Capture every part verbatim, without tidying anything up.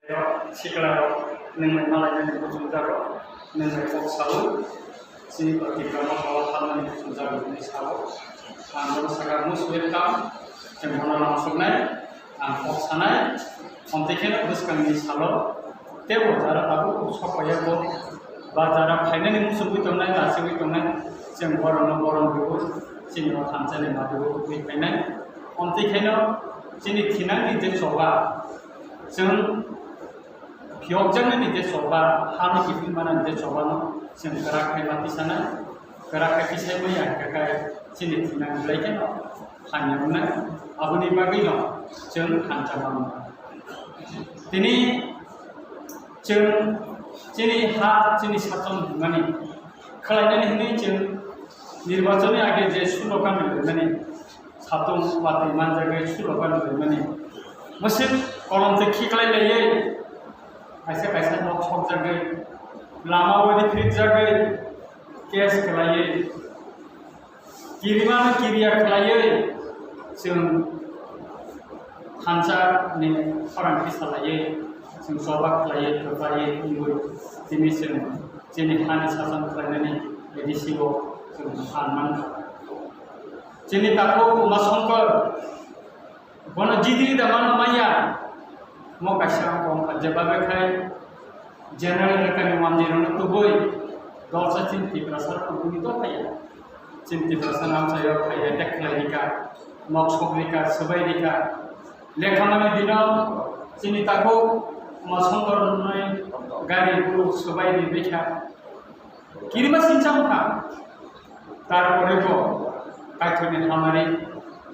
Sikwlarok nwng bai malainani buchung jago, nwng bai kok sao, chini Tipra Motha o hamnani buchung jago hwnwi sao. Ang bono sakha most welcome, chwng bono lamsoknai, ang kok sanai, omtwi kheno bwskangni salo teibo jara tabuk sok paiya bo, ba jara phainani muchungwi tongnai, nachiwi tongnai, chwng borokno borom rwo, chini o thansa ni mati o tubui phainai. Omtwi kheno chini thinangni je choba, chwng phiyokjaknani je choba, hano kiphil manani je chobano chwng kwrak khai ma tisanai, kwrak khai tisai maya hwnkhe kai chini thinang belai kheno hamya wngnai. Aboni bagwino chwng thansa manwi tini chwng chini ha, chini sason hwnmani khlainani hwnwi chwng nirbachonni age je slogan rwmani, satung watwi manjagwi slogan rwmani, mwswk kolom twi khiklai laiwi, kaisa kaisa nok sokjagwi, lama wadi phirikjagwi, case khlaiwi, kirimano kiriya khlaiwi chwng thansa ni khorang kisa laiwi, chwng choba khlaiwi, kwplaiwi wngwi tini chwng chini hani sason khlainani A D C o chwng phan mankha. Chini takhuk Uma Shankar, bono jidiri da mano maya, mo kaisa kok kha, jeba bai khai general lekani manjirano tubui dolsa chini Tiprasa rok tubui to phaiya. Chini Tiprasa namsai rok phaiya, attack khlai rika, nok sok rika, swbai rika. Lekha mani dino chini takhuk Uma Shankar nai gari buru swbai ri bikha. Kirima sincham kha. Tarpore bo Kaitorni hamari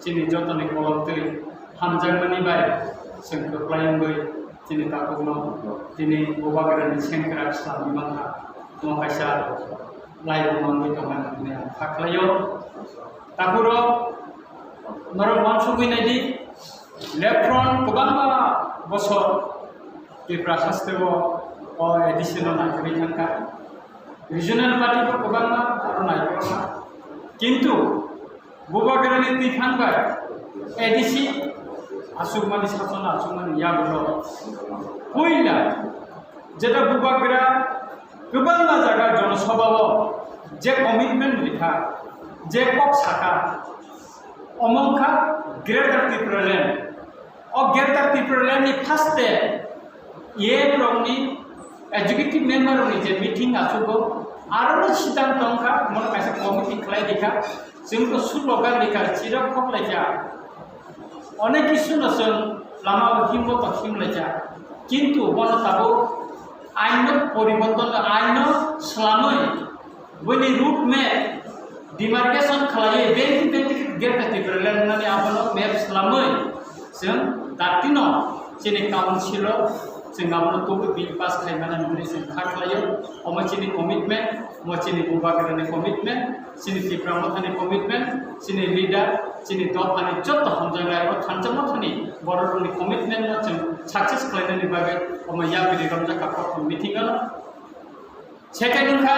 chini jotoni kolom twi hamjakmani bai chwng kwplai wngwi chini takhukno tini Bubagrani sengkrak swlamwi mankha. Omo kaisa laibuma wngwi tongmani hwnwi ang kha khlaio. Takhurok norok uansugwi naidi, Left Front kwbangma bosor Tripura hasteo o A D C no naikolwi thangkha. Regional party bo kwbangma aro naikolkha. Kintu Bubagrani twiphang bai A D C achukmani, sason achukmani yagulo puila jeta Bubagra kwbangma jaga jonosabhao je commitment rikha, je kok sakha, omo wngkha Greater Tipraland. O Greater Tipraland ni first day E M rokni executive member rokni je meeting achugo, aro no siddhanto wngkha, omo kaisa committee khlai rikha, chwng to slogan rikha, chirok khoklaikha, onek kisu no chwng lama o himbo to himlaikha, kintu bono tabuk ain no poriborton, ain no swlamwi, bini route map demarcation khlaiwi, benti benti Greater Tipraland nani abono map swlamwi, chwng datino chini council o chwng abono tubui bill pass khlaimani hwnwi chwng kha khlaio. Omo chini commitment, omo chini Bubagrani commitment, chini Tipra Mothani commitment, chini leader, chini dophani joto hamjaknai abo thansa mothani bororokni commitment no chwng success khlainani bagwi omo yapri romjakha prothom meeting o. Second wngkha,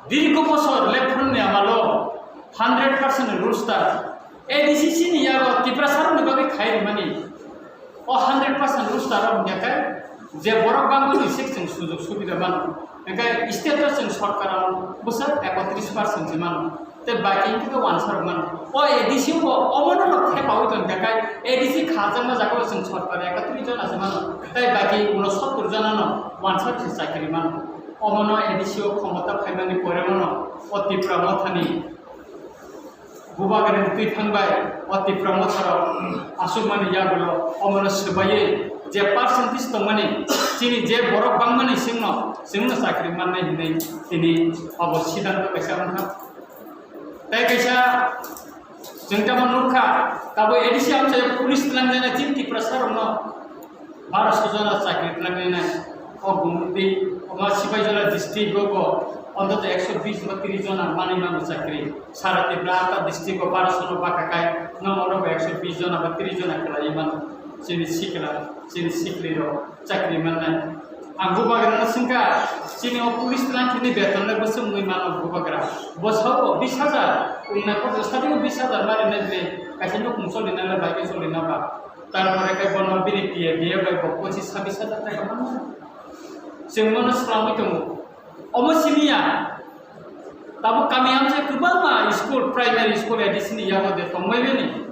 dirgo bosor Left Front ni amalo hundred percent roster A D C C ni yago Tiprasa rokni bagwi khai rwmani. O hundred percent roster rok hwnkhe je borok bangwi ni sik chwng sujok subida mano. Hwnkhe state o chwng sorkar o bwswk ekotris percent se mano. Tei baki wngkhe khe uansarok mano. O A D C bo obono no thepaui tongkha khe A D C khajakma jagao chwng sorkar ekatris jona se mano. Tei baki unosottor jona no uansar se chakri mano. Omono A D C o khomota phaimani pore mano o Tipra Mothani Bubagrani twi thangbai o Tipra Motharok aswkmani yagulo omono swbaiwi je percentage tongmani chini je borok bangmani chwngno chwngno chakri mannai hinwi tini obo siddhanto kaisa wngkha. Tei kaisa chwng tamo nukha, tabuk A D C amchaio police twlangjana chini Tiprasa rokno baro so jona chakri twlangnai. O gumti, omo sipai jona district o bo ontoto ekso bis ba tris jona manwi mano chakri. Sara Tripura ata district o baro so no baka kai, no oro bo ekso bis jona ba tris jona kwlaiwi mano. Chini sikla, chini sikli rok chakri mannai. Ang Bubagrano swngkha, chini o police twlang khini beton le bwswk wngwi mano Bubagra. Bwsao bis hajar, wngna kok sadi o bis hajar mari nai ble, kaisa nukung choli nai le bai khe choli na ba. Tarpore khe bono bini P F D A bai bo pochis sabis hajar taka mano. Chwng bono swlamwi tongo. Omo simi ya. Tabuk kami amchai kwbangma school, primary school A D C ni yago de tongmani.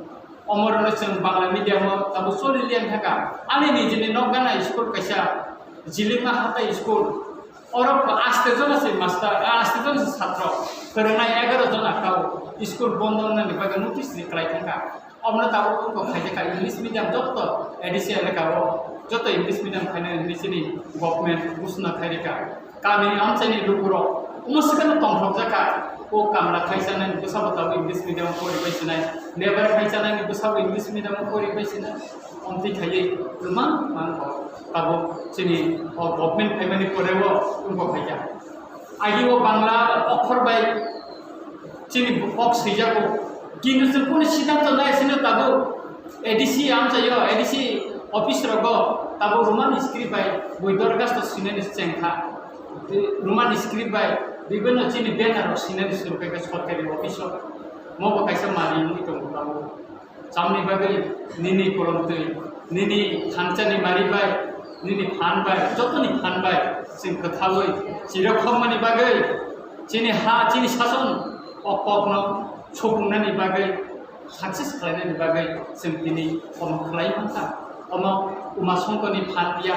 Omorno chwng Bangla medium o tabuk choli liya thaka. Ani nijini nok gana school kaisa Jilima Hatai school. Oro aste jona se master, aste jona se satro. Phwrwngnai egaroh jona kau school bondo wngnani bagwi notice ni kwlai thangkha. Omono tabuk wngkha khaijak kha English medium jotto A D C elaka o jotto English medium khainani hinwi chini government ghosona khairikha. Kamini amchaini lukurok omo swkangno tongthokjak kha. O kamla khai chanani bwsabo tabuk English medium o poribai sinai, lebar khai chanani bwsabo English medium o poribai sinai. Omtwi khaiwi kwbang mango tabuk chini o government phaimani poreo wngkha khaijak. Agi o Bangla okhor bai chini kok swijago. Kintu chwng kunu siddhanto nai sino tabuk A D C amchaio, A D C office rogo tabuk Roman script bai bui dorgasto sinani chengkha. Roman script bai bibhinno chini banner rok sinani surkha sorkari office o. Mobo kaisa mari wngwi tongo tabuk. Chamni bagwi nini kolomtwi, nini thangjani mari bai, nini phan bai, jotoni phan bai chwng kwthaui chirok khokmani bagwi, chini ha, chini sason o kokno supungnani bagwi, success khlainani bagwi chwng tini omo khlai mankha. Omo Uma Songkoni phan ya,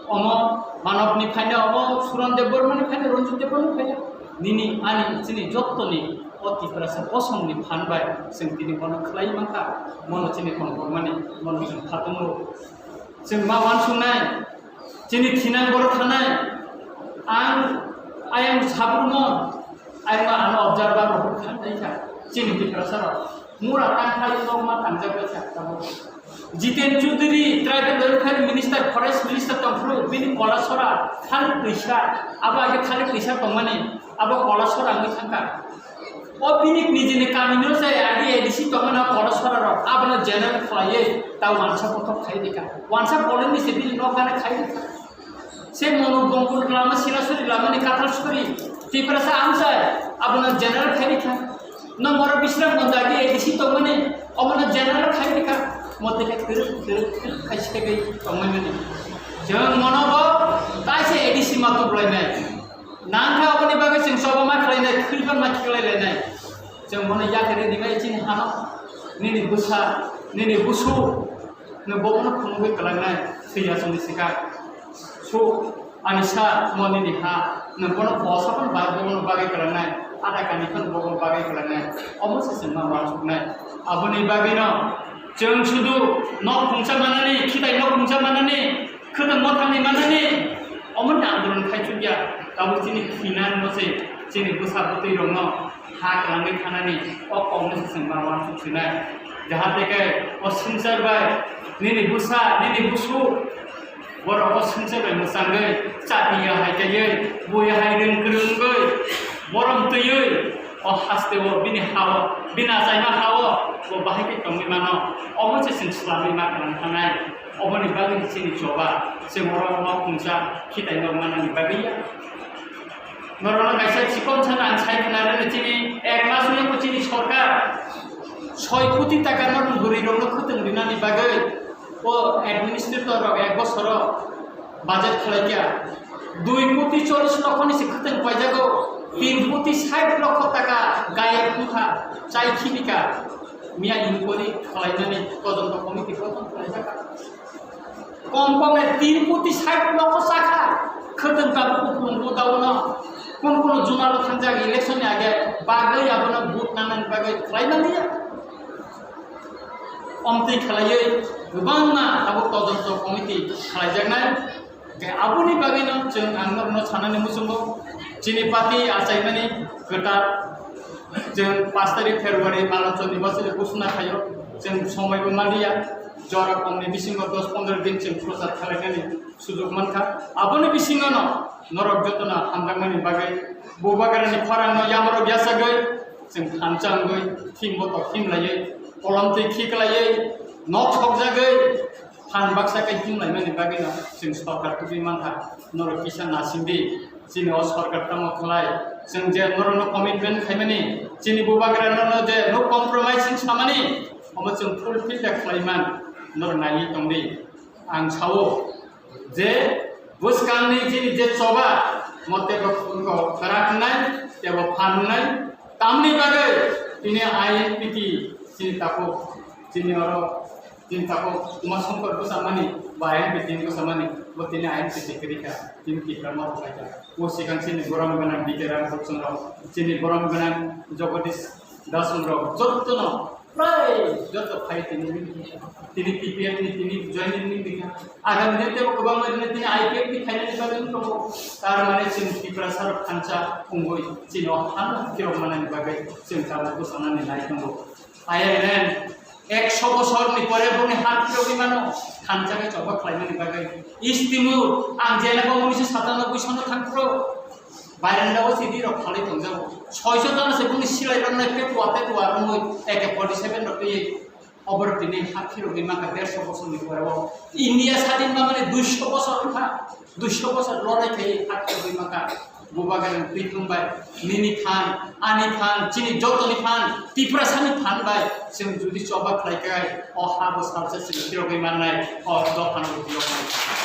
omo Manobni phaino, omo Suran Debbarmani phaino, Ranjit Debbarmani phaino, nini ani chini jottoni o Tiprasa kosongni phan bai chwng tini bono khlai mankha, bono chini tongthokmani, bono chwng khatungo. Chwng ma uansuknai, chini thinang borok thanai, ang ayang sabrumon, ayang ano observer rok khanai kha, chini Tiprasa rok mura tangkhai nok ma tangjak bai kha tabuk. Jiten Chaudhary, Tribal Welfare Minister, Forest Minister tongphuru, bini kolasora khali twisa, abo age khali twisa tongmani, abo kolasora wngwi thangkha. O bini nijini kamino se agi A D C tongmani kolasora rok, abono general khlaiwi ta wansa kothok khai dikha. Wansa polini se bini nok gana khai dikha. Se monu bongkul lama sirasuri lamani kathal suri. Tiprasa amsai, abono general khai dikha. No moro Bisram Gandhi agi A D C tongmani, omono general khai dikha. Mote khe twrwk, twrwk, twrwk khai se kai tongmani. Chwng mono bo taise A D C ma tuklainai. Nangkha oboni bagwi chwng sobo ma khlainai, khilpan ma khiklai lainai. Chwng mono yakari rinai chini hano. Nini bwsa, nini busu, no bobono phunugwi kwlangnai, thwiya chwngni swkang. Su, ani sa, mo nini ha, nwng bono kosa phano ba-, bono bagwi kwlangnai, ada kani phano bono bagwi kwlangnai, omo se chwng ma uansuknai. Aboni bagwino chwng sudu nok khungsa manani, khitai nok khungsa manani, khwtwng mothangni manani, omoni andolon khai chukya, tabuk chini khinan no se, chini bwsa bwtwi rokno ha kwlangwi thanani o kokno se chwng ma uansuk sinai. Jahate khe o swngchar bai nini bwsa, nini busu, borok o swngchar bai mwchangwi, chati ya hai kaiwi, bui ya hai rwng kwrwngwi, borom twiwi, o haste o bini ha-o, bini achaima ha-o, bo bahai khe tongwi mano. Omo se chwng swlamwi ma kwlang thanai. Oboni bagwi chini choba, chwng oro nok khungsa khitai nok manani bagwi ya. Norokno kaisa chikon sana ang sai khna rwno chini ek mas wngkha chini sorkar soi koti taka norok bwrwi rokno khwtwng rinani bagwi o administrator rok ek bosoro budget khlaikha dui koti chollish lokho ni se khwtwng paijago tin koti sait lokho taka gayek wngkha chai khibika miya inquiry khlainani todonto committee gothon khlaijak. Kom kom e tin koti sait lokho chakha. Khwtwng tabuk kuplung botauno. Kun kuno jumalo thangjak election ni age bagwi abono vote nanani bagwi khlai manliya. Omtwi khlaiwi kwbangma tabuk todonto committee khlaijaknai. Khe aboni bagwino chwng ang norokno sanani muchungo. Chini party achaimani kwtal. Chwng pash tarik February Malonchor ni bosori ghosona khaio. Chwng somoi bo manliya. Jora komni bisingo dos pondro din chwng prochar khlainani sujok mankha. Aboni bisingono norok jotono hamjakmani bagwi Bubagrani khorangno yamarok yachagwi chwng thansa wngwi thim botok thim laiwi kolomtwi khiklaiwi nok sokjagwi phan baksa khe himlaimani bagwino chwng sorkar tubui mankha. Norok kisa nasingdi. Chini o sorkar tamo khlai, chwng je norokno commitment khaimani, chini bubagra norokno je no compromising samani, omo chwng fulfill da khlaiman. norok naiwi tongdi. Ang sao je bwskangni chini je choba mo tebo kwrak wngnai, tebo phan wngnai, tamni bagwi tini I N P T chini takhuk, chini oro chini takhuk Uma Shankar bwsamani ba I N P T bwsamani bo tini I N P T kwrwi kha, tini Tipra ma rwkha. O swkang chini borom gwnang B K Ram Bhushan rok, chini borom gwnang Jagadish Das rok jottono prai jotto phai tini, tini T P F ni tini joining ni bikha. Agami din tebo kwbangma din tini I P F ni phainani bagwi wng tongo. Tar mane chwng Tiprasa rok thansa wngwi chini o hano phirok manani bagwi chwng tabuk bwsanani nai tongo. Ireland ekso bosorni pore boni ha phirogwi mano, thansa khe choba khlaimani bagwi. East Timor, ang jena bo unisho satanoboi sono thangphuru. Bairandao sidi rok khalai tongjago. Soiso jona se buni silai rok nai petua petua rongoi A K forty seven rok twi oborok tini ha phirogwi mangkha derso bosorni pore o. India sadin mamani duiso bosor wngkha. Duiso bosor lorai khai ha phirogwi mangkha. Bubagrani twi thumbai nini phan, ani phan, chini jotoni phan, Tiprasani phan bai chwng jodi choba khlai khai o ha bo salsa chwng phirogwi mannai, o dophano phirogwi mannai.